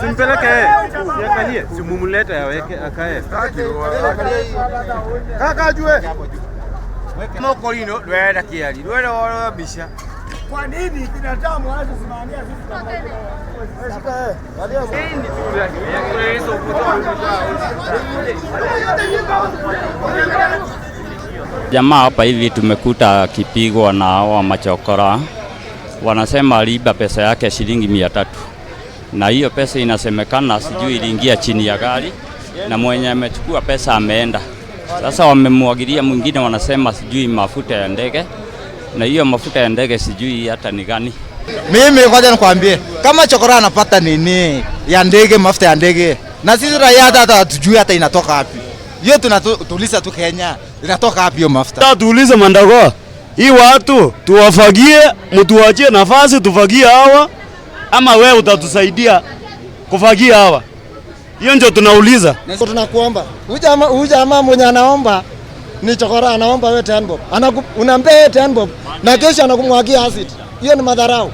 Simpeleke yeye. Siangalie, simumulete aweke akae. Kaka jue. Mokorino rwenda kiari rwenda woro mbica. Kwa nini binadamu anazosimamia sisi? Jamaa hapa hivi tumekuta akipigwa na hawa machokora, wanasema aliiba pesa yake shilingi 300, na hiyo pesa inasemekana sijui iliingia chini ya gari, na mwenye amechukua pesa ameenda. Sasa wamemwagilia mwingine, wanasema sijui mafuta ya ndege, na hiyo mafuta ya ndege sijui hata ni gani. Mimi kwanza nikwambie, kama chokora anapata nini ya ndege, mafuta ya ndege, na sisi raia hata hatujui hata inatoka wapi. Hiyo tunatuliza tu Kenya, inatoka wapi hiyo mafuta? Tuulize Mandago, hii watu tuwafagie, mtuachie nafasi tufagie hawa, ama wewe utatusaidia kufagia hawa? Hiyo ndio tunauliza. Tunakuomba huyu jamaa mwenye anaomba ni chokora, anaomba wewe 10 bob, unampea 10 bob na kesho anakumwagia acid. Hiyo ni madharau.